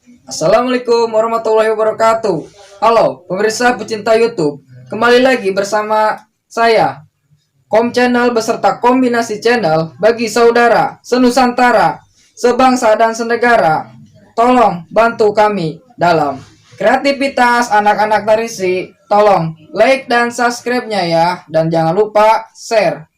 Assalamualaikum warahmatullahi wabarakatuh. Halo pemirsa pecinta YouTube, kembali lagi bersama saya Kom Channel beserta kombinasi channel bagi saudara senusantara, sebangsa dan senegara. Tolong bantu kami dalam kreativitas anak-anak Tarisi. Tolong like dan subscribe-nya ya, dan jangan lupa share.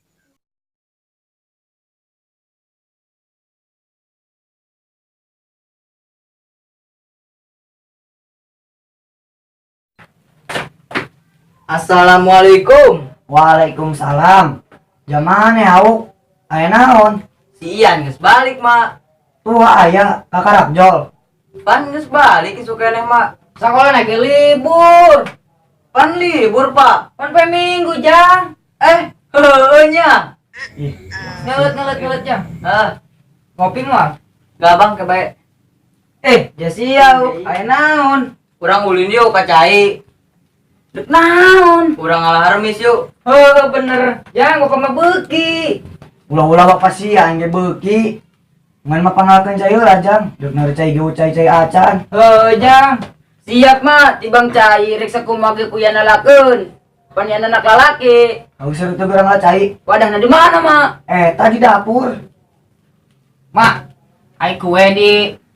Assalamualaikum. Waalaikumsalam. Jamane auk? Aya naon? Si Ian geus balik, Mak. Tua aya kakarak jol. Pan geus balik isuk keneh, Mak. Sekolah naik libur. Pan libur, Pak. Pan pe minggu, Jang. Eh, heueuh nya. Ih, Ngelet ngelet ngelet, Jang. Ah, Ngopi moal? gak bang kebaik. Eh, Jasia, aya naon? Urang ulin yuk ka cai. Dek naon? Urang ngalah remis yuk. Heuh, bener. Jang, bapak mah beuki. Ulah-ulah bapak sia ge beuki. Ngan mah pangalkeun cai heula jang. Deuk nari cai ge cai-cai acan. Heuh, Jang. Siap mah, tibang cai rek sakumaha ge ku nalakeun. Pan yan anak lalaki. Haus teu gerang cai. Wadahna di mana, Mak? Eh, tadi dapur. Mak, ai kue di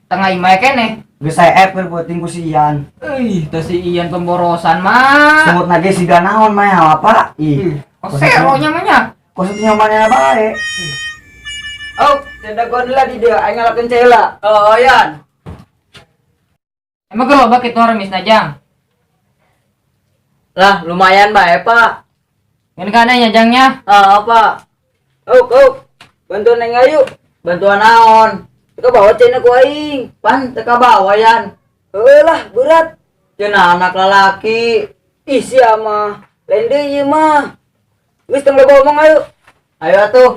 tengah imah keneh. Geus saep keur beuting ku sian. Ih, teh si Ian pemborosan, Mak. Semut nage siga naon mah apa? Ih, Kok seronya mah nya? Kok setinya manehna bae. Oh, tidak gua lah di dia, aing ngalakeun cai heula. Oh, Yan. Emang loba kitu remisna, Jang? Lah, lumayan bae, Pak. Ngan kana nya, Jang nya. Ah, apa? Oh, oh. Bantuan neng ayu. Bantuan naon? Teka bawa cai ku aing. Pan teka bawa, Yan. Heuh lah, berat. Cenah anak lalaki. Ih, sia mah. Lain deui ieu mah. Geus tong loba omong ayo. Ayo atuh.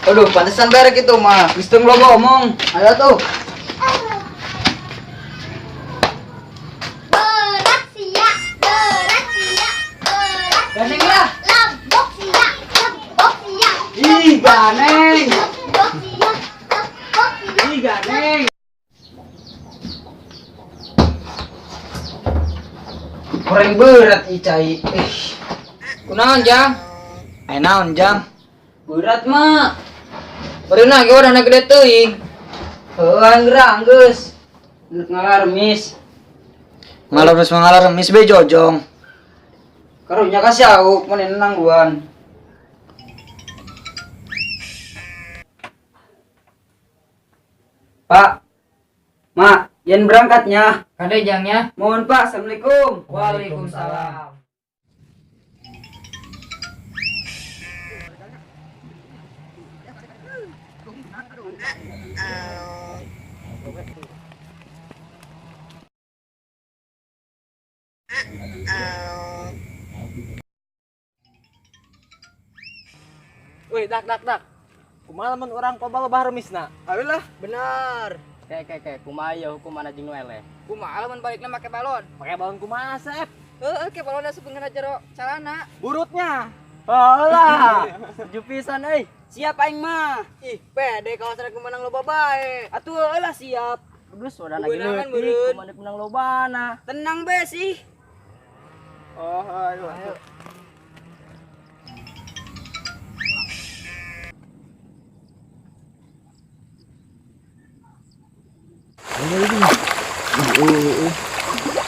Aduh, pantesan berek itu mah. Geus tong loba omong. Ayo tuh. Berat sia, berat sia, berat. Gandeng lah. Lembok sia, lembok sia. Ih, ganeng. Lembok sia, lembok sia. Ih, ganeng. Kurang berat ih cai. Eh. Kunaon, Jang? Aya naon jang? Berat mah. Berenang ge wadahna gede teuing. Heuh, geura geus. Geus ngalarmis. Ngalor geus mangalar remis be jojong. Karunya kasih aku mun nangguan. Pak. Mak, yen berangkatnya. Kade jangnya. Mohon Pak, Assalamualaikum. Waalaikumsalam. Wih, dak dak dak. Kumaha lamun urang koba loba remisna? Ayolah. Benar. Kayak kayak kayak kumaha ya hukuman jeung nu eleh. Kumaha lamun balikna make balon? Pake balon kumaha Sep? Heeh, ke balon asup ngena jero calana. Burutnya. Alah, setuju pisan euy. Siap aing mah. Ih, pede kawas rek menang loba bae. Atuh heueuh lah siap. Geus wadah lagi Beunangan, leutik, beureun. kumaha deuk menang lobana. Tenang be sih. Oh, ayo. Ayo.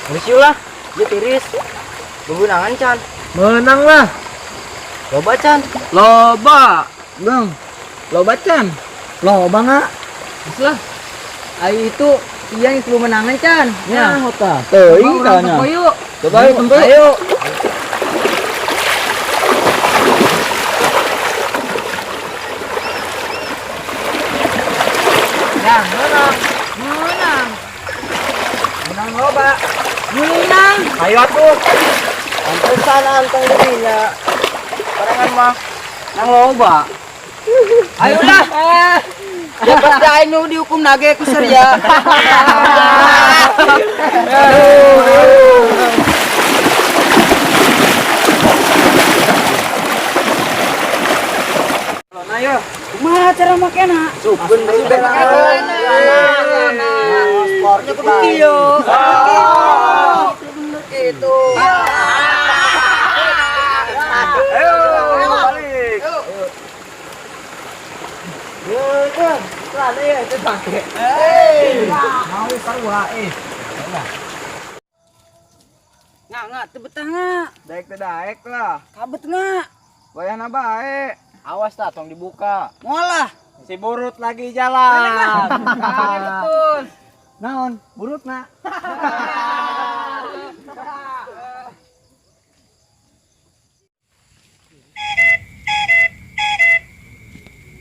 Geus yuk lah. Ieu tiris. Beunangan can. Menang lah. Loba can. Loba. Bang. Loba can. Loba nga? Geus lah. Ayo itu iya yang menangan can. Ya, hota. Teuing tanya. Yuk. Coba yuk, tempo. Ayo. Jang, menang. Menang. Menang loba. Menang. Ayo atuh. Pantesan anteng dirinya. Barengan mah nang loba. Ayolah. Ya pasti aing nu dihukum nage ku Surya. Kumaha cara makena? Sukeun deui Sportnya kudu kieu. Gitu. Ayo balik. Mau sarua eh. Nggak, nggak, teu betah nggak? Daek teh daek lah. Kabet nggak? Wayahna bae. Awas tak tong dibuka. Moal lah. Si burut lagi jalan. Betul. Naon? Burutna.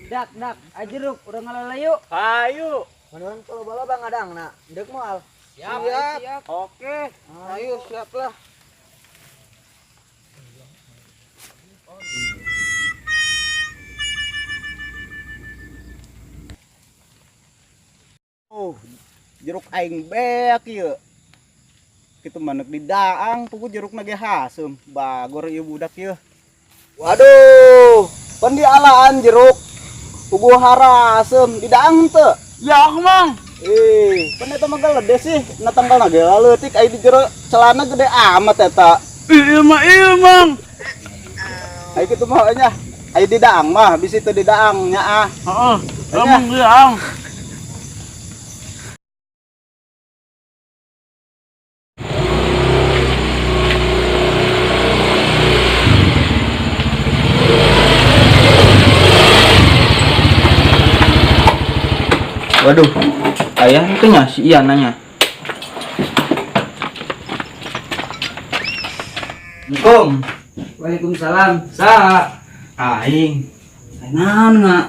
Dak, dak, ajeruk, urang ngalela yuk. Ayo. Menurun kalau bola bang adang nak, ndek moal. Siap, siap. Oke. Ayo siap lah. Oh, jeruk aing beak ieu. Kitu mah neuk di daang pugu jerukna ge haseum. Bagor ieu budak ieu. Waduh, pan dialaan jeruk. Pugu haraseum di daang henteu. Ya, Mang. Eh, pan eta mah gede sih, na tanggalna ge leutik ai di jero celana gede amat eta. Iya mah, iya, Mang. Ai kitu mah nya. Ai di daang mah bisi teu di daang nya ah. Heeh. Nya. Emang iya, Waduh, ayah itu nya si Ian nanya. Assalamualaikum. Waalaikumsalam. Sa. Aing. Naon nggak?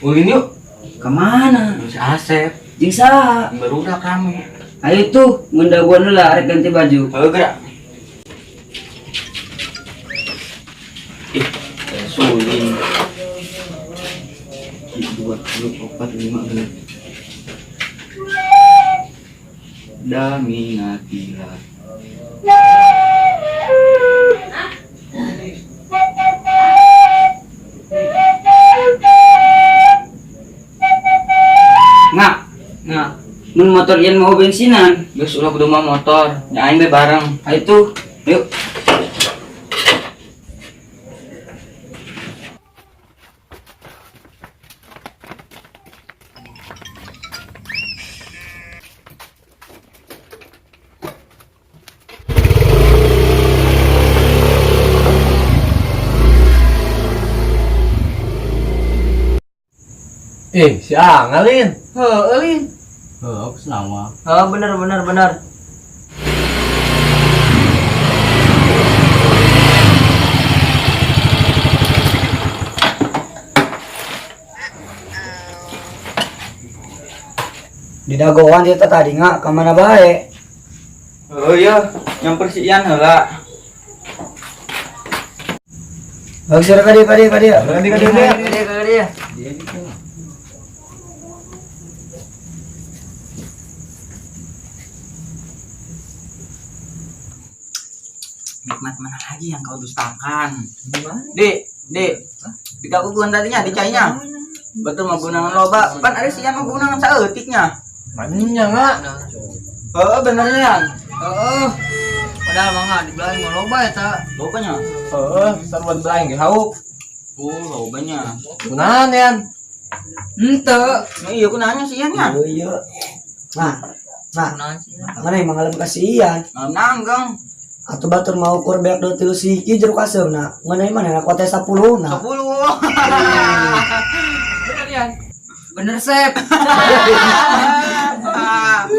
Ulin yuk. Kemana? Si Asep. Jeung saha? Barudak rame. Ayo tuh, ngundaguan heula arek ganti baju. Ayo gerak. Ih, kayak suling. 2, 3, 4, 5, 6. Daminatila. Nggak, nggak. Mun motor ian mau bensinan. Geus ulah kudu mah motor, nya aing be bareng. Ayo tuh, yuk. Eh, si Angalin. Heuh, Lin. Heeh, aku senama. Oh, bener bener bener. Di dagoan dia tadi nggak kemana bae? Oh iya, nyamper si Ian heula. Bagus ya kadi kadi kadi. Kadi kadi kadi. Kade kade ya. Nikmat mana lagi yang kau dustakan? Dek, dek. Pika guguan tadinya di cainya. Betul mah gunangan loba. Pan ada si Ian mah gunangan saeutiknya. Maninya enggak? Heeh, bener Ian. Heeh. Padahal mah nggak di belakang mah loba eta. Lobanya. Heeh, saruan belaing ge hauk. Oh, lobanya. Kunaon Ian? Henteu. Nah, iya aku nanya si Ian nya. Oh iya. Nah, nah, mana yang mengalami kasihan? Nah, nanggang. Atau batur mau ukur beak dua tilu siki jeruk asem nah. Mana yang mana nak kote 10 nah. 10. Bener Ian. Bener Sep.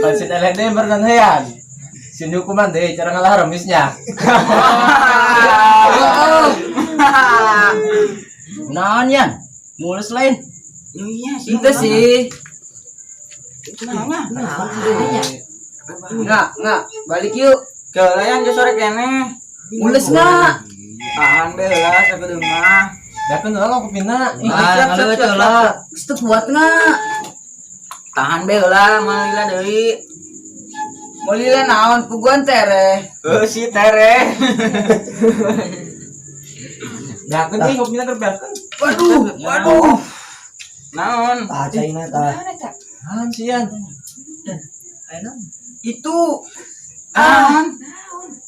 Pan si eleh deh berenang Ian. Sin hukuman deh cara ngalah remisnya. Naon Yan? Mulus lain. Iya sih. Henteu sih. Nanya. Nggak, nggak. Balik yuk. Ke layan ge sore kene. Mules nggak? Tahan be heula sakudu mah. Dapeun heula kopina. Ih, siap, siap, siap, siap. Geus teu kuat nggak? Tahan be heula moal lila deui. Mau lila naon puguan tereh. Heuh si tere. Dapeun euy kopina keur beakeun. Waduh, waduh. Naon? Tah caina tah. Naon sian? Itu. Ah.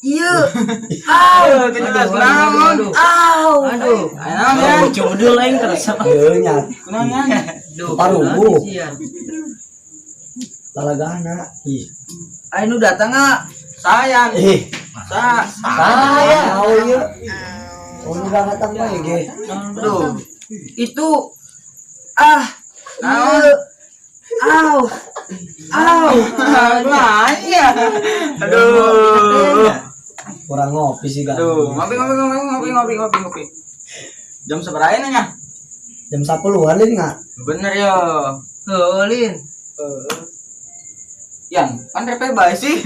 Iya. Aw, jelas naon? Aw. Aduh. Naon ya? Cudul aing kerasa. Ieu nya. Kunaon ya? Parugu. Lalagana. Ih. Ayo nu datang nggak? Sayang. Ih. Sa. Saya. Oh ieu. Oh nu datang bae ge. Aduh. Itu. Ah. Naon? Aw. Aw. Iya. Aduh. Kurang ngopi sih kan. Aduh, ngopi ngopi ngopi ngopi ngopi ngopi ngopi. Jam seberapa nanya? Jam 10-an lin nggak? Bener ya. Heuh, Lin. Yang kan repe bae sih.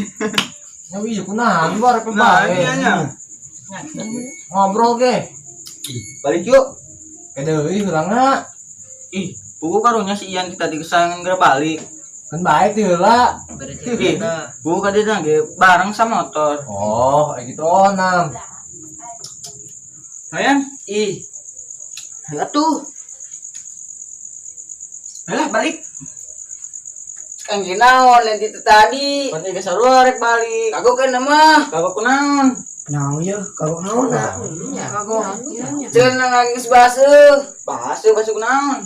Ya iya kunaon bae repe Nah, bae. iya nya. Ngobrol ge. Ih, balik yuk. Kade euy urangna. Ih, buku karunya si Ian kita dikesayangan geura balik. Kan baik teh heula. Ih, buku ka dieu ge bareng sama motor. Oh, kayak gitu oh nam. Ayan, ih. Heula tuh. Heula balik. Kang naon lain itu tadi. Pan geus sarua rek balik. Kagok kan mah. Kagok kunaon? Naon ieu? Kagok naon na? Kagok. Cenah geus baseuh. Basuh basuh kunaon?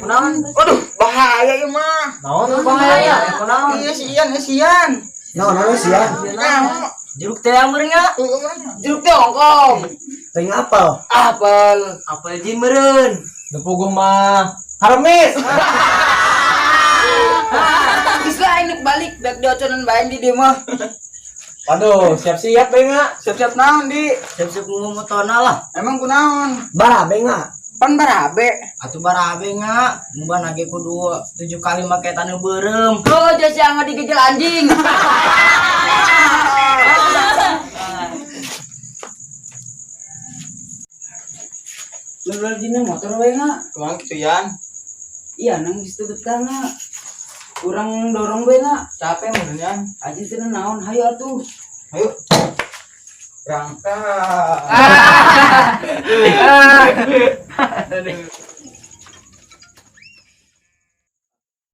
Kunaon? Aduh, bahaya ieu mah. Naon bahaya? Kunaon? Iya si Ian, si Ian. Naon naon sih ya? Nah, Jeruk teh meureun nya. Jeruk teh ongkong. Teuing apel. Apel. Apel jin meureun. Nu puguh mah haremis. Geus lah aing balik bek dioconan bae di dieu mah. Waduh, siap-siap bae nga. Siap-siap naon, Di? Siap-siap ngomong motona lah. Emang kunaon? Barabe nggak? Pan barabe. Atuh barabe nga, ngumban age kudu 7 kali make taneuh beureum. Oh, jasa anga digejel anjing. Lu dina motor we nga. Kumaha kitu Yan? Iya, nang geus teu betah nga. Kurang dorong we nga. Capek mun Yan. Aji teu naon, hayu atuh. Ayo. Berangkat.